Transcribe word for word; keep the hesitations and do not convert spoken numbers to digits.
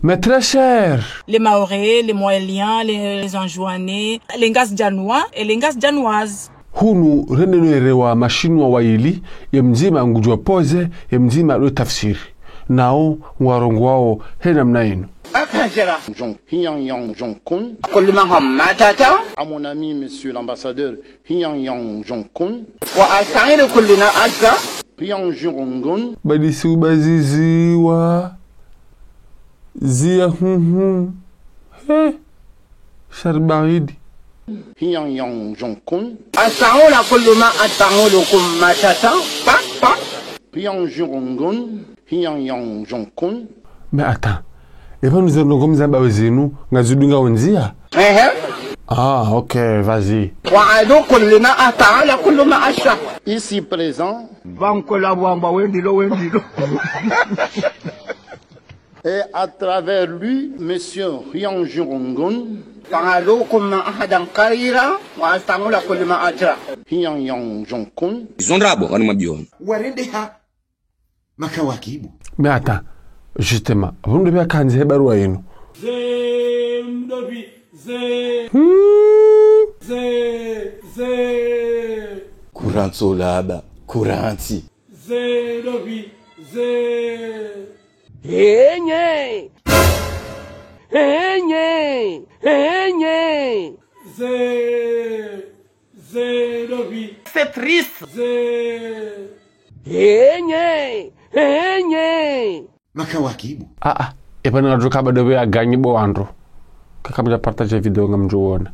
Mais très cher. Les Mahorais, les Mohéliens, les, les Anjouanais, les Ngazidjanois et les Ngazidjanoises. Hunu rende no erewa mashinwa wayili, ye mdzima ngudjo poze, ye mdzima ndo tafsiri. Nao ngwarongowao he namna inu. Akajera. Jon, hiyan yan jon kun. Kulima hamma tata. À mon ami, monsieur l'ambassadeur, hiyan yan jon kun. Wa asangire kulina aja. Hiyan jon kun. Badi si ubaziziwa. Ziya hum hum. He. Shar baridi. Hiyan yan jon kun. Asaola kuluma asaola kum matata. Pa, pa. Hiyan jon kun. Hiyan yan jon kun. Mais attends. Eba nous avons comme ça, bah, nous, nous, nous, nous, nous, Ehe. Ah, ok, vas-y. Wa ado kulina asaola kuluma asha. Ici présent. Banko la wamba wendilo, wendilo. Et à travers lui, monsieur Hyang Jung-un. Fangalo kuma ahadan kaira, wa astangula kulima ajra. Hyang Yang Jung-kun. Zondrabo, wanu mabion. Warendeha makawakibu. Mais attends, justement, vous ne devez pas quand dire barua inu. Ze mdobi, ze, Hmm. Ze, ze, Kurantso laba, kurantsi. Ze mdobi, ze. Enye! Enye! Enye! Ze, ze mdobi. C'est triste. Ze. Enye! Enye! Makawakibu. Ah, ah. Eba ngadjo kaba dobe ya ganyi bo wandru. Kaka mdja partager vidéo ngamdjo wona.